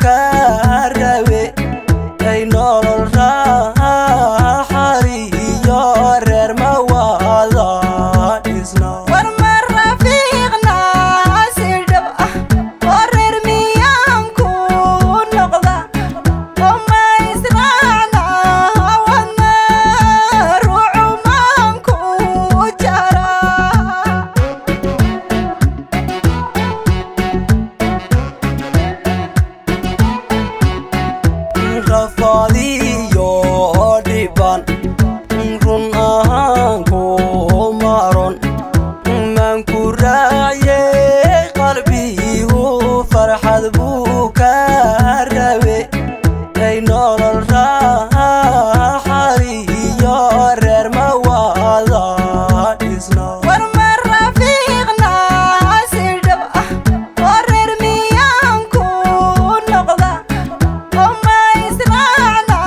ka rabe ay nolol raaxaliyo reer ma wada dhisna. War ma rafiiqna si dhab ah oo reer miyaan ku noqda oo ma israacna wadna ruucu maan ku jara? Rafaadiyo dhiban run ahaan ku maron maan ku raaciyey, qalbigu farxad buu ka rabe ay nolol raaxaliyo reer ma wada dhisna. War ma rafiiqna si dhab ah oo reer miyaan ku noqda oo ma israacna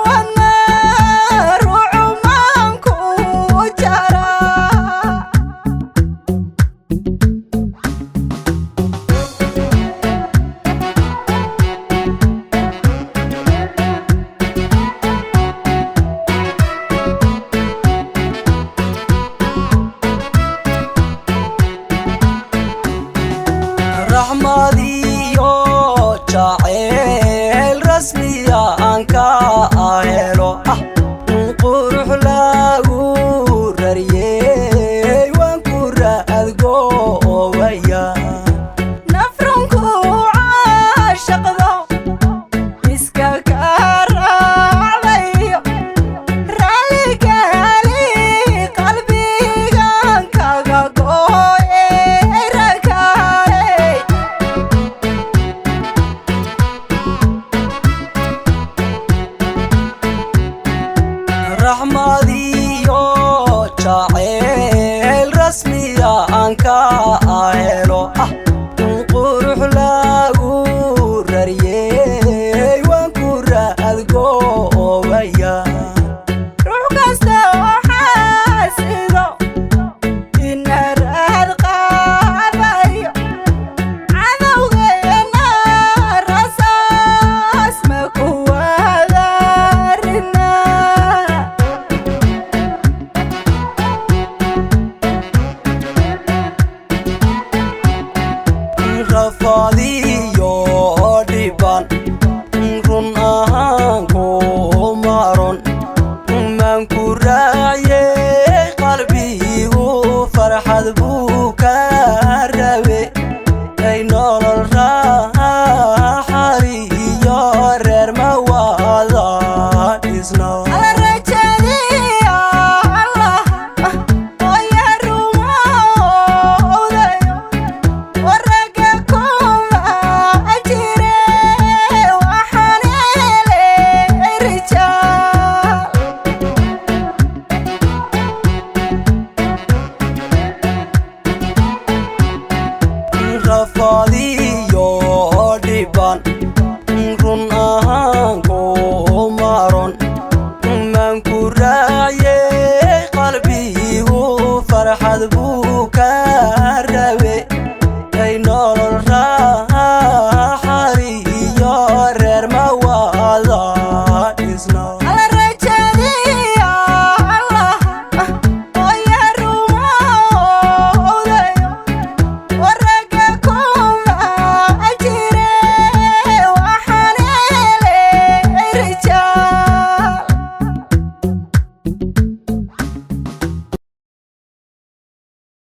wadna ruucu maan ku jara? Raxmadiyo jacayl rasmiya aan ka helo ah.